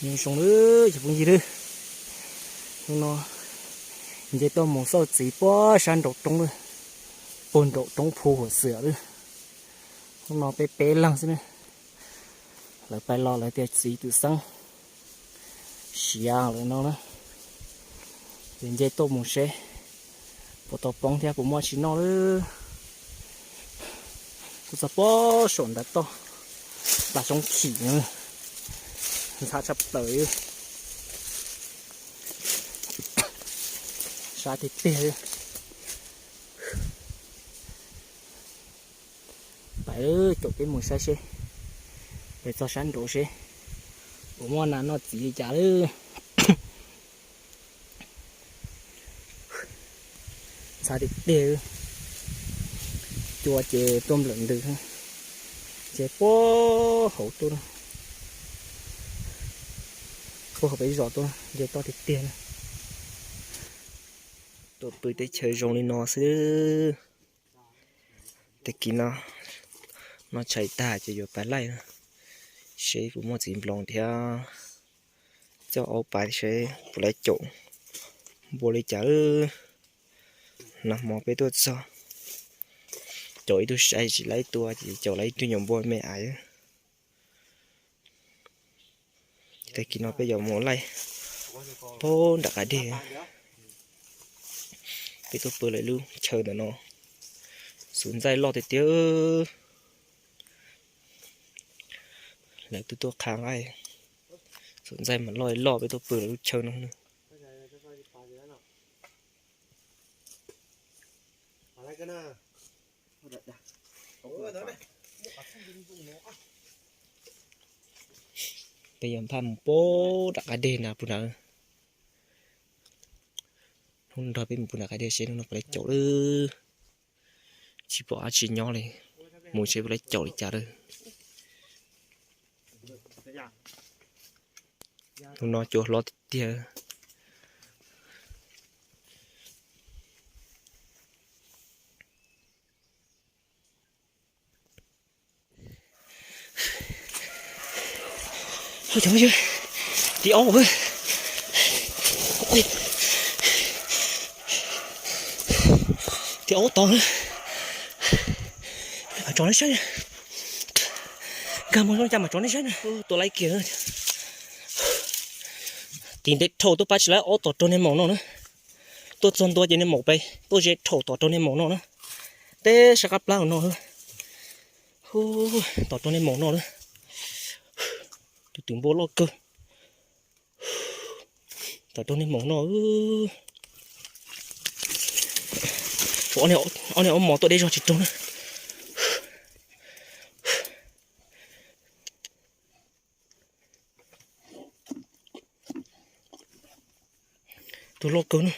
Nyob zoo lawm cov phooj ywg lawm, hnub no nce tuaj mus xauj txiv puag sab nraum roob lawm, puag nraum roob Phu Huam Xwm lawm. Hnub no peb peb leeg xwb na, lawv pais los lawv tias txiv twm xeeb siav lawm no na, ces nce tuaj mus seb puas tau poob thiab puas muaj tsis noj lawm. Kuv txog puag saum nrad toj, plas xyoob chim, ntxhab tshaj plaws, sab tiag tiag. Pais caum peb mus saib seb, pais txog sab nraud seb puas muaj nas noj txiv li cas lawm. Ntxhab tiag tiag, cua ces tuaj nplawm ntws, ces puag hauv tuaj, puag hauv peb zos tuaj nce toj tiag tiag. Tuaj pw teb chaws zoo li no xwb. Tag kis no, noj tshais tag ces yuav pais laij na, seb puas muaj txiv nploos thiab coj aub pais seb puas laib caum npua li cas. Nag hmo peb tuaj txog, caum ib tug sai tsis laib tua ces caum laib ib tug nyuam npua me ais. Tag kis no peb yuav mus laij puag nram qab deg. Peb tuaj pw lawv lub chaw ntawm no, xuv ntxaij loj tiag tiag. Lawv twb tuaj qha nqaij, xuv ntxaij mas loj loj, peb tuaj pw lawv lub chaw no. Peb yuav nphaj mus puag nram qab deg na puag nrad. Hnub nrog peb mus puag nram qab deg seb hnub no puas laib caum lawm. Tsis pom dab tsi nyob li, mus seb puas laib caum li cas lawm. Hnub no cua hlob tiag tiag. Tiv aub, tiv aub tod, mas tso neb saib, nkag mus zoo cas mas tso neb saib na, tua laib kiag. Tiv ntev dhau tuaj pab tsis laib aub tom rau nej maum no na. Tuaj txog ntua ces nej maum pem tuaj ze dhau tom rau nej maum no na. Teb sab qab plab no, tom rau nej maum no na. Tus twm npua loj kawg. Tom rau nej maum no. Ob niag aub mos tuaj deb zog tsis raug na. Tus loj kawg na.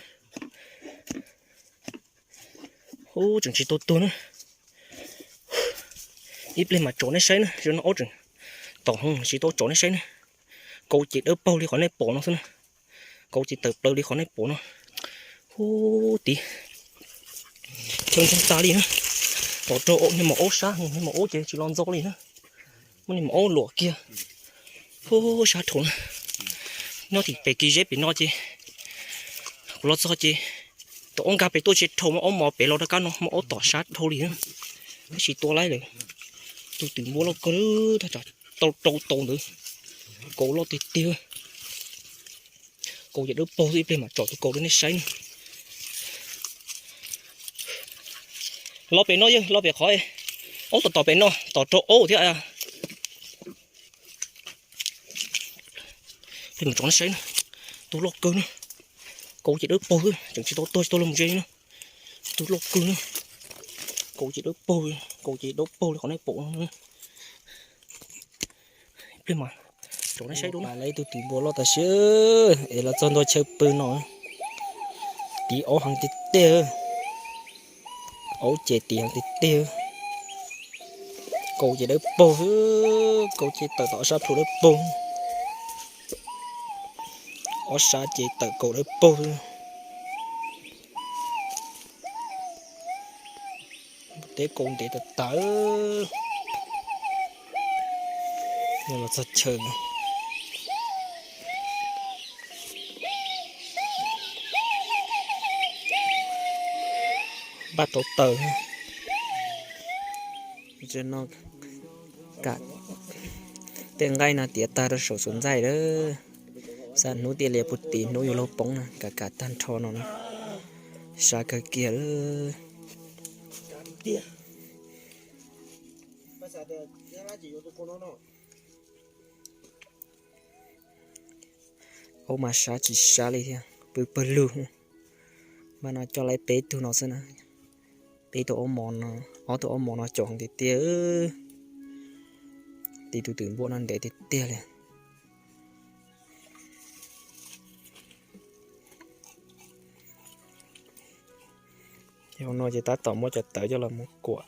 Ub, tseem tsis tau tuag na. Ib pliag mas tsom nej saib na, zoo no aub tseem tom hoo tsis tau tsom nej saib na. Kaus ces dawb paug li qhov nej pom no xwb na. Kaus ces tawm plaws li qhov nej pom no. Ub, tiv chaw ntsoog tas li na. Tom rau nej maum aub sab, nej maum aub ces tsis los ntxo li na. Muab nej maum aub luam kiag. Ub, sab dhau na. Nyob tim pem kis zeb pem no ces kuv los txog ces tus aub nkag pem tuaj tsis dhau, muab aub mos pem los rau kab no, muab aub tom sab dhau li na. Tab sis tua laib lawm. Tus twm npua loj kawg, tau rau tau ntawd. Kaus loj tiag tiag. Kaus ces dawb paug xwb, ib pliag mam tsom tus kaus rau nej saib na. Los pem no yawg, los pem qhov aub tom tom pem no, tom rau aub thiab. Peb mus tsom nej saib na. Tus loj kawg na. Kaus ces dawb paug xwb, tseem tsis tau tuag, tsis tau los mus ze na. Tus loj kawg na. Kaus ces dawb paug, kaus ces dawb paug li qhov nej pom no. Ib pliag mas tsom nej saib dua na. Lawv tus twm npua loj tas siab es los txog ntua chaw pw no. Tiv aub heev tiag tiag. Aub ces tiv heev tiag tiag. Kaus ces dawb paug xwb, kaus ces tawm tom ob sab plhu dawb paug. Ob sab ces tawm kaus dawb paug xwb. Teb kaus ntev tas tas. Los txog chaw, paj tau taws. Tej nqaij no tiav tag rau saum xus ntxaij lawm. Xav hnub tiaj lias puag tim hnub yuav luag poob na, kav kav tag nrho no na. Sab kawg kiag lawm. Aub mas sab tsis sab li thiab, pw pawg lug. Mas no coj lawv peb tug no xwb na. Peb tug aub mov no, ob tug aub mov no caum heev tiag tiag. Tib tug twm npua no ntev tiag tiag li. Ces hauv no ces tab tom muab cov tawv coj los mus kuam,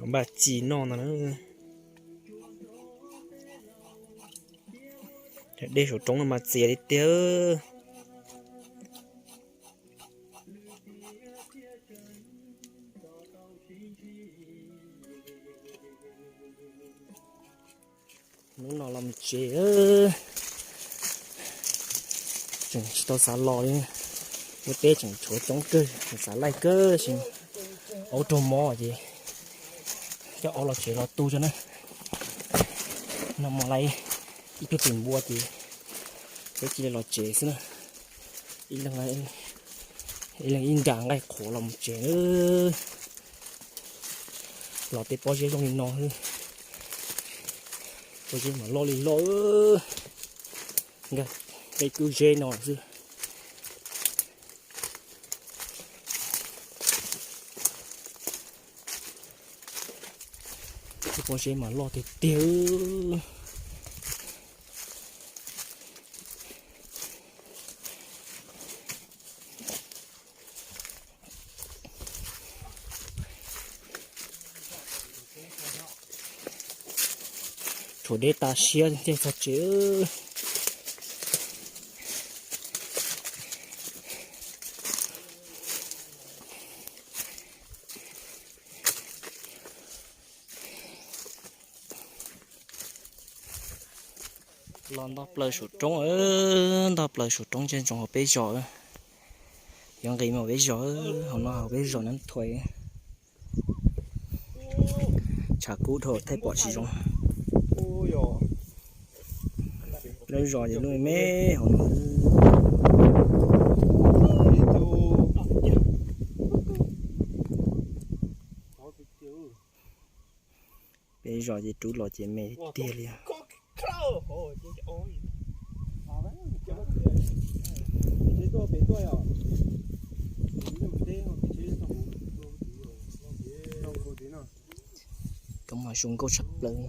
npaj txi noj no na. Cov dej saum roob no mas txias tiag tiag. Hnub no los tsev, tseem tsis tau xav los li. Lub teb tseem tshuav coob kawg, xav laij kawg sis aub raug mob ces coj aub los tsev los tu tso na. No mas lawv ib tug twm npua ces peb cia li los tsev xwb na. Ib leeg ib nra nqaij qhuav los mus tsev. Los tej pob zeb zoo li no xwb, pob zeb mas loj li loj, nkag tej kub zeb no xwb. Tej pob zeb mas loj tiag tiag. Tshuav deb tas siab thiaj txog tsev. Los nto plaws saum roob, nto plaws saum roob ntsej ntsoov hauv peb zos. Yuav nqis mus peb zos, hauv no hauv peb zos Nab Thuais. Tshav kub dhau thaij pom tsis zoo. Lub zos ces lub me me hauv no. Peb zos ces rub los ces me tiag li. Coob mas zoo nkauj tshaj plaws.